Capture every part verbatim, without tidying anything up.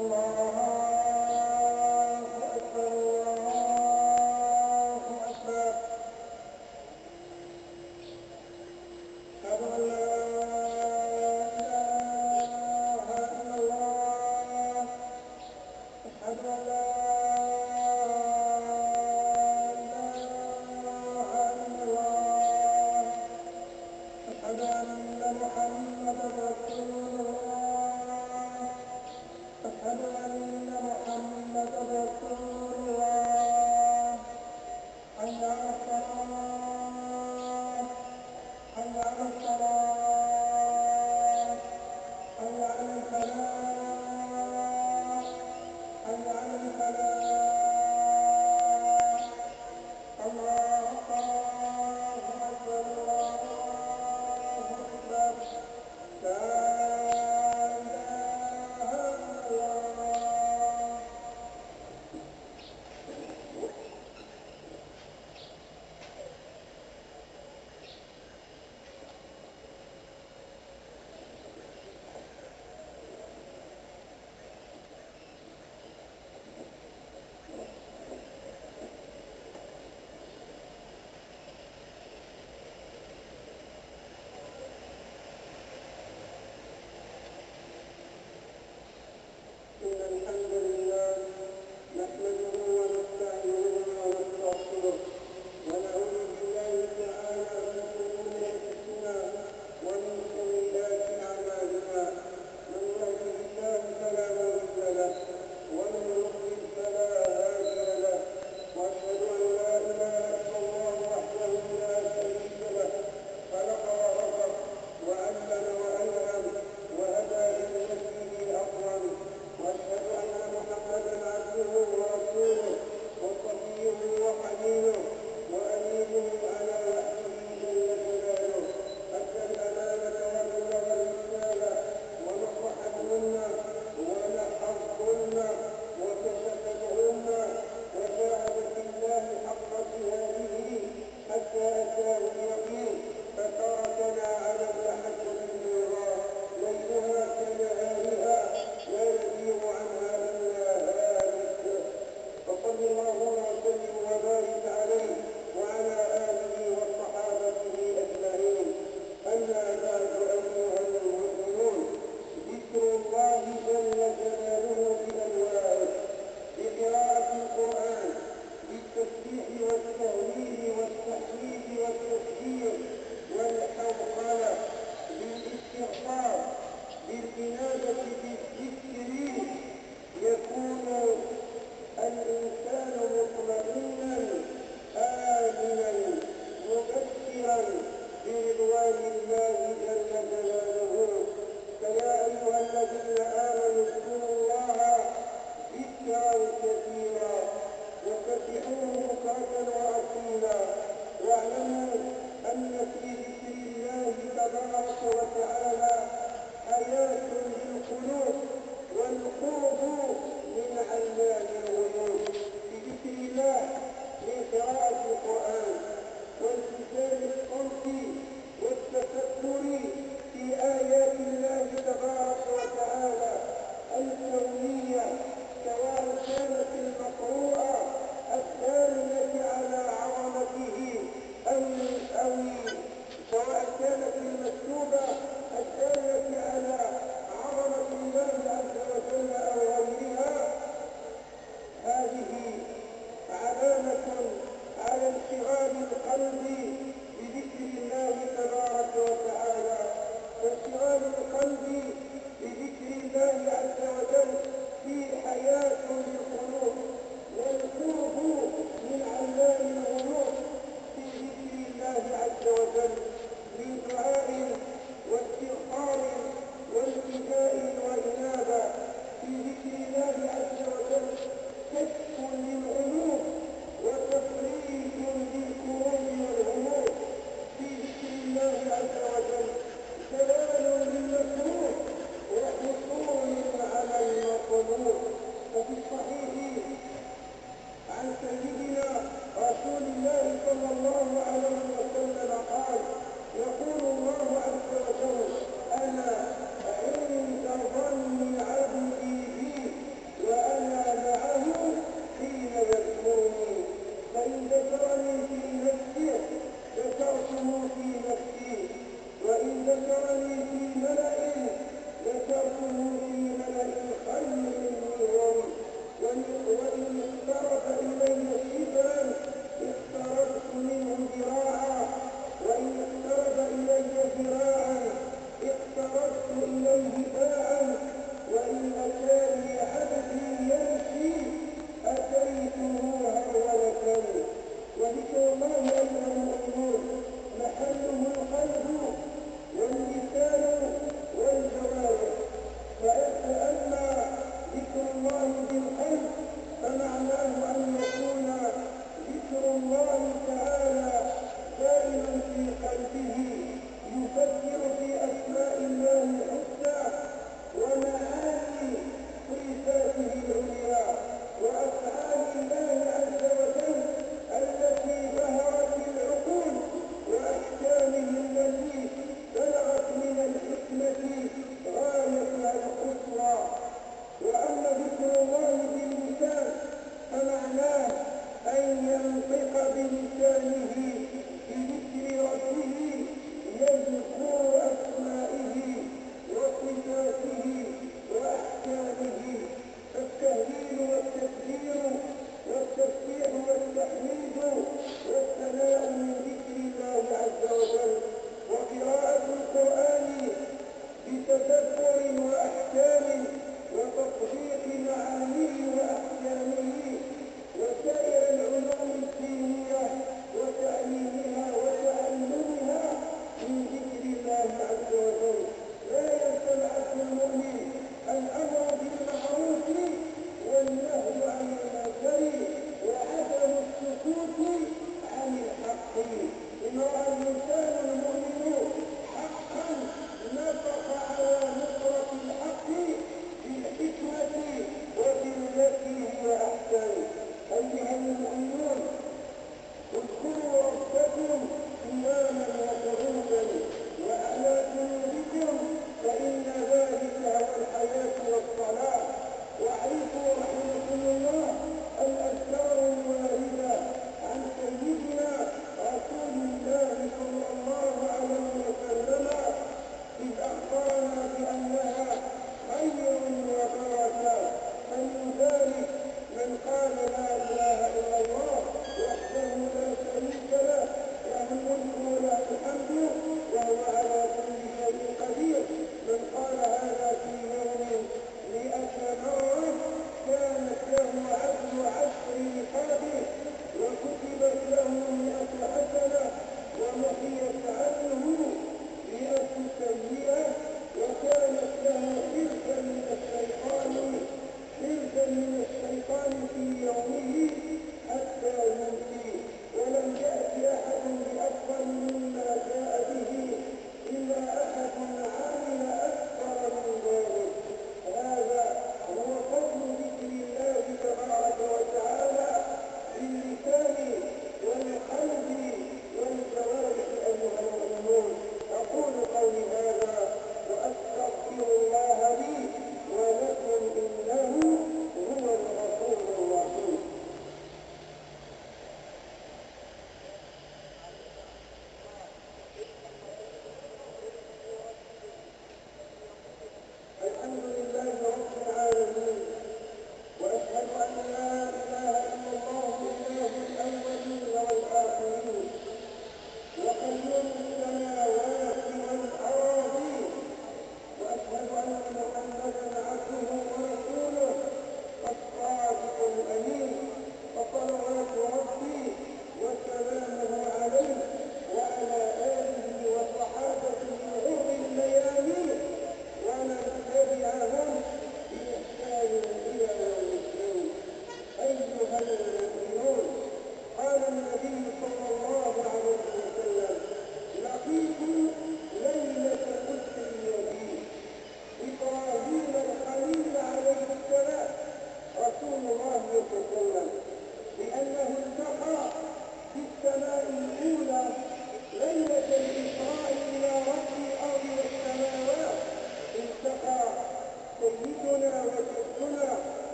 الله أكبر، الله أكبر. أشهد أن لا إله إلا الله. أشهد أن لا إله إلا الله. أشهد أن محمدا رسول الله. أشهد أن محمدا رسول الله. حي على الصلاة. حي على الصلاة. حي على الفلاح. حي على الفلاح. الله أكبر، الله أكبر. لا إله إلا الله. إن الحمد لله نحمده ونستعينه ونستغفره، ونعوذ بالله تعالى من شرور أنفسنا ومن سيئات أعمالنا. من يهده الله فلا مضل له، ومن يضلل فلا هادي له، وأشهد أن لا إله إلا الله وحده لا شريك له، خلق ورزق، وعلم وألهم، وهدى إلى التي هي أقوم. وأشهد أن محمدا عبده ورسوله، وصفيه وخليله، وأمينه على وحيه جل جلاله. أدى الأمانة وبلغ الرسالة، ونصح الأمة، ومحى الظلم، وكشف الغمة، وجاهد في الله حق جهاده حتى أتاه اليقين، فتركنا على المحجة البيضاء ليلها كنهارها لا يزيغ عنها إلا هالك. فصل اللهم وسلم وبارك عليه وعلى آله وصحابته أجمعين. أما بعد، أيها المؤمنون، ذكر الله جل جلاله بأنواعه، بقراءة القرآن، بالتسبيح والتهليل والتحميد والتكبير والحوقلة، بالاستغفار، بالإنابة بالذكر، يكون الإنسان مطمئنا آمنا مبشرا برضوان الله جل جلاله. فيا أيها الذين آمنوا اذكروا الله ذكرا كثيرا وسبحوه بكرة وأصيلا. واعلموا أن في ذكر الله تبارك وتعالى حياة للقلوب والقرب من علام الغيوب. بذكر الله، من قراءة القرآن والتزام الصمت والتفكر في آيات الله تبارك وتعالى الكونية، سواء كانت المقروءة الدالة على عظمته أو أو سواء كانت المكتوبة الدالة على عظمة الله عز وجل أو غيرها، هذه علامة على انشغال القلب بذكر الله تبارك وتعالى. فانشغال القلب بذكر الله عز وجل فيه حياة للقلوب والقرب من علام الغيوب في ذكر الله عز وجل، من دعاء واستغفار والتجاء وإنابة في ذكر الله عز وجل، كشف للعيوب وتفريج للكروب والهموم في ذكر الله عز وجل، زوال للمكروه وحصول على المطلوب. وفي الصحيح عن سيدنا رسول الله صلى الله عليه وسلم قال: يقول الله عز وجل: أنا عند ظن عبدي بي،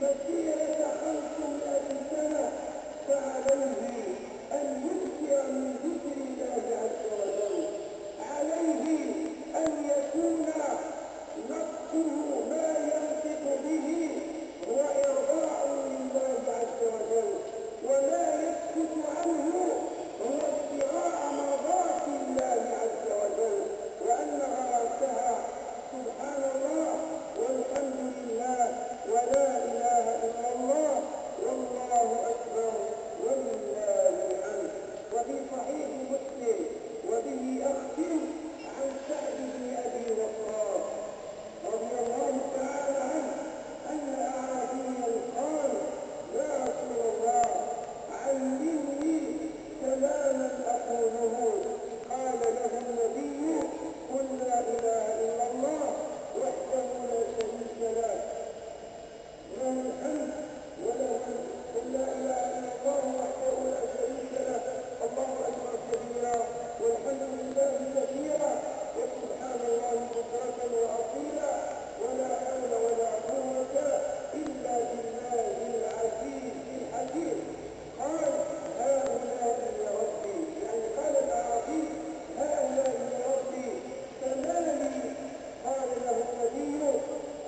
مسيرة خمسمائة سنة، فعليه أن يكثر من ذكر الله عز وجل، عليه أن يكون نطقه، ما ينطق به، هو إرضاء لله عز وجل، وما يسكت عنه هو ابتغاء مرضات الله عز وجل، وأن غراسها سبحان الله والحمد لله ولا إله إلا الله والله أكبر ولله الحمد. وفي صحيح مسلم، وبه أختم، عن سعد بن أبي وقاص رضي الله تعالى عنه أن أعرابيا قال: يا رسول الله، علمني كلاما أقوله. قال له النبي: قل لا إله إلا الله وحده لا شريك له، له الحمد وله الحمد. قل لا إله إلا الله وحده لا شريك له، الله أكبر كبيرا، والحمد لله كثيرا، وسبحان الله بكرة وأصيلا، ولا حول ولا قوة إلا بالله العزيز الحكيم. قال: ها هؤلاء يا ربي، يعني قال الأعرابي: ها هؤلاء يا ربي، فما لي؟ قال له النبي: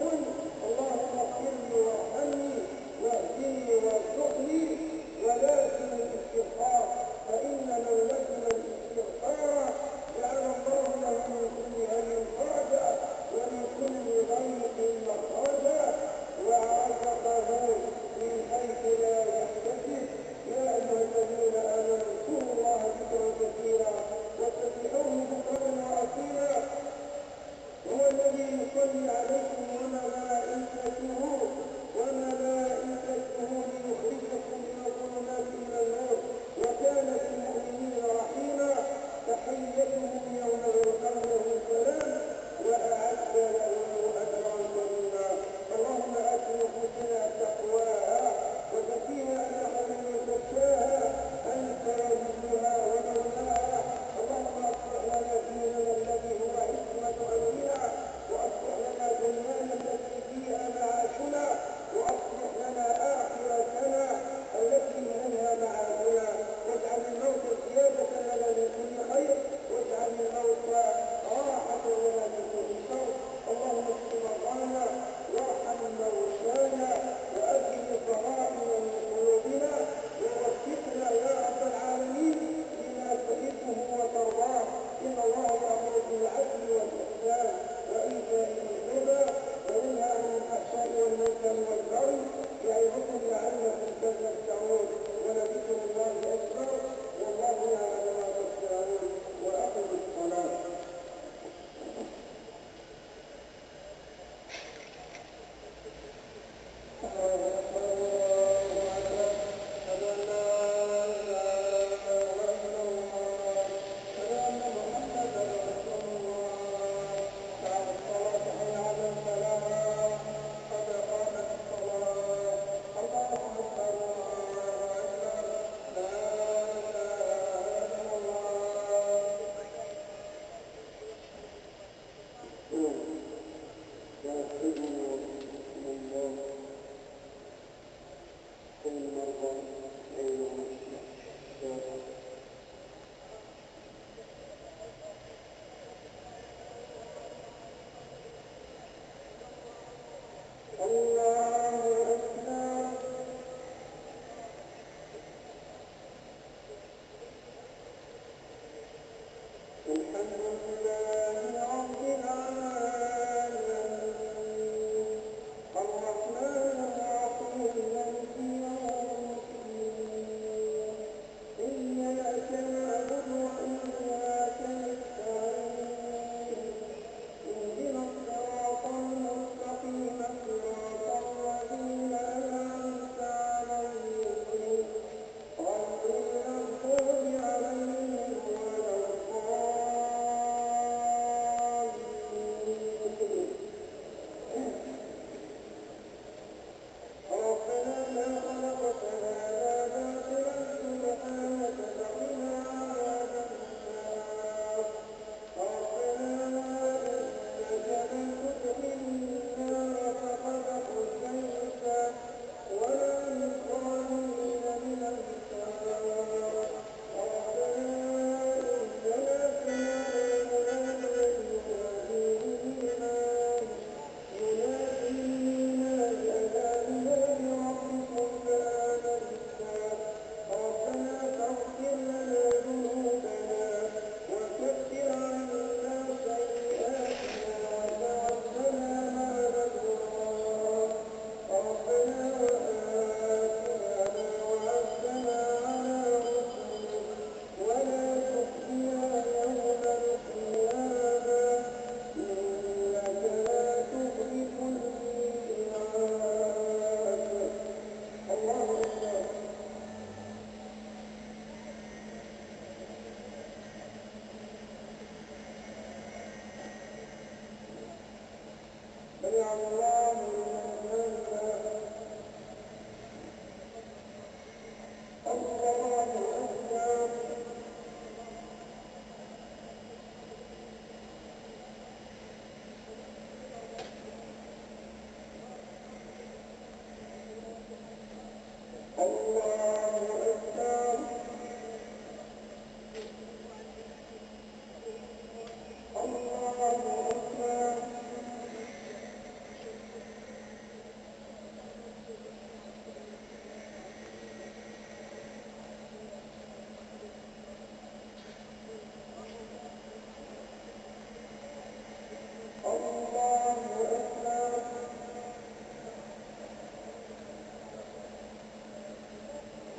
قل: اللهم اغفر لي وارحمني واهدني وارزقني، ولكن الاستغفار، فإن من لزم الاستغفار جعل الله له من كل هم فرجا ومن كل ضيق مخرجا ورزقه من حيث لا يحتسب. يا أيها الذين آمنوا اذكروا الله ذكرا كثيرا وسبحوه بكرة وأصيلا. هو الذي يصلي عليكم وملائكته، وملائكته ليخرجكم من الظلمات إلى النور، وكان بالمؤمنين رحيما. تحيتهم يوم يلقونه سلام، وأعد لهم أجرا كريما. اللهم آت نفوسنا تقواها، وزكها وآتنا ما وعدتنا على رسلك ولا تخزنا يوم القيامة إنك لا تخلف الميعاد. الله أكبر. سمع الله لمن حمده. الله أكبر. الله أكبر. الله أكبر. الله أكبر.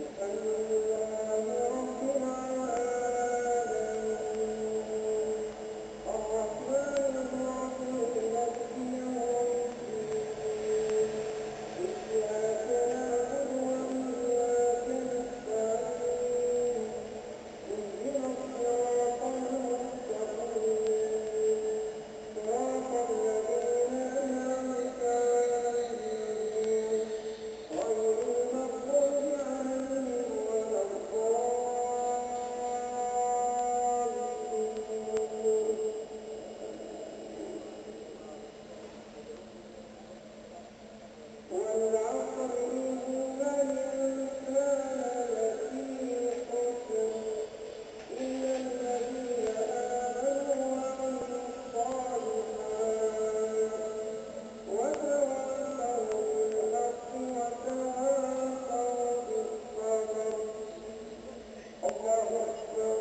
الحمد لله رب العالمين. الرحمن الرحيم. مالك يوم الدين. إياك نعبد وإياك نستعين. اهدنا الصراط المستقيم. صراط الذين أنعمت عليهم غير المغضوب عليهم ولا الضالين. والعصر إن الإنسان لفي خسر إلا الذين آمنوا وعملوا الصالحات وتواصوا بالحق وتواصوا بالصبر. الله أكبر.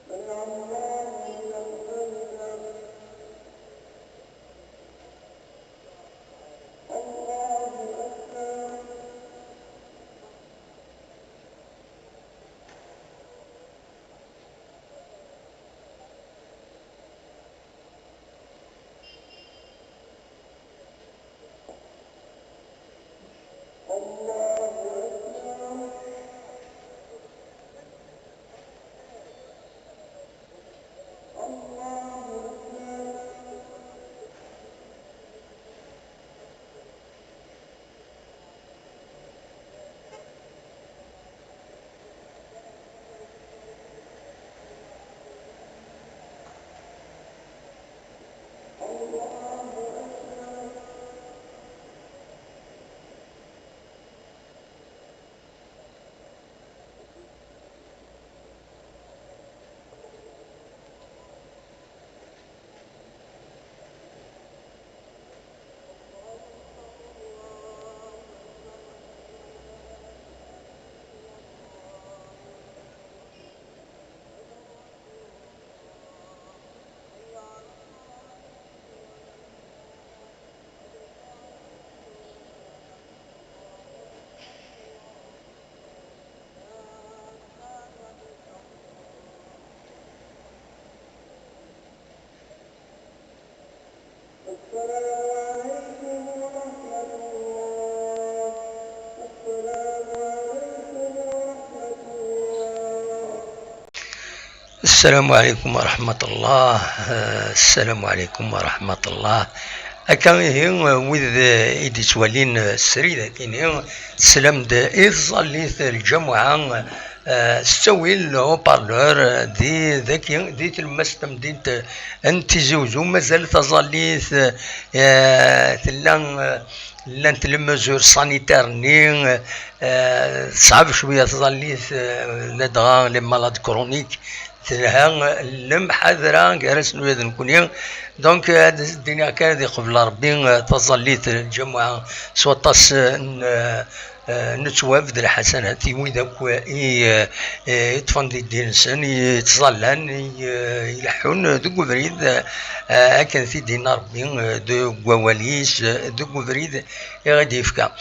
سمع الله لمن حمده. الله أكبر. الله أكبر. الله أكبر. الله أكبر. السلام عليكم ورحمة الله. السلام عليكم ورحمة الله. السلام عليكم ورحمة الله. آه، السلام عليكم ورحمة الله. Akka ihi, wid, eh, i d-ittwalin, eh, srid akini, teslam-d i tẓallit n lǧamuɛa, eh, s ttawil haut-parleur, eh, di, daki, di tlemmast tamdint, eh, n Tizi Uzzu. Mazal taẓallit, eh, tella, eh, llant les mesures sanitaires-nni, eh, teṣɛeb cwiya tẓallit, eh, ladɣa les malades chroniques, telha lemḥadra gar-asen ula d nekkni. Donc, ad d-iniɣ kan ad iqbel Rebbi, eh, taẓallit n lǧamuɛa s waṭas, eh, n, eh, nettwabed lḥasanat i wid akk i, eh, yeṭṭfen di ddin-nsen, i yettẓallan, i, eh, ileḥḥun deg ubrid, eh, akken t-id-yenna Rebbi, eh, deg wawal-is, eh, deg ubrid i ɣ-d-yefka.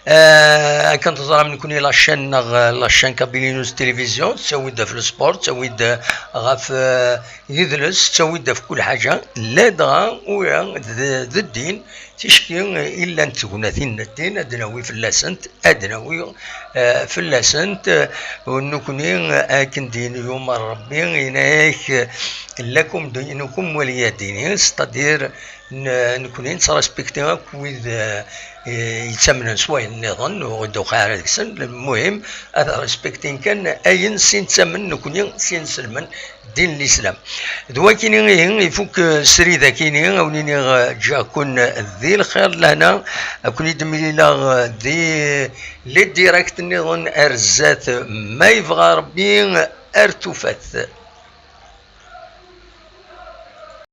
Eh, akken teẓram nekni la chaîne-nneɣ, eh, la chaîne Kabylie News Télévision, tettawi-d ɣef le sport, tettawi-d, eh, ɣef, eh, yidles, tettawi-d ɣef kul ḥaǧa, ladɣa ula d, d ddin, ticki i llant tegnatin n ddin, ad nawi fell-asent, ad nawi, eh, fell-asent, eh, u nekni, eh, akken d-yenna Yumer Rebbi, yenna-yak, eh, lakum dinukum waliya dini, c'est-à-dire, n-, nekni nettrespekti akk wid, eh, eh, yettamnen s wayen nniḍen, ur d-uqiɛ ara deg-sen, lmuhim, ad respektin kan ayen sin ttamen nekni, sin selmen ddin n Lislam. D wakini ihi, ifuk, eh, srid akini, a wen-iniɣ, eh, ǧǧiɣ-ken di lxir d lehna, a ken-id-mlileɣ, eh, di les directs nniḍen ar zdat, ma yebɣa Rebbi, ar tufat.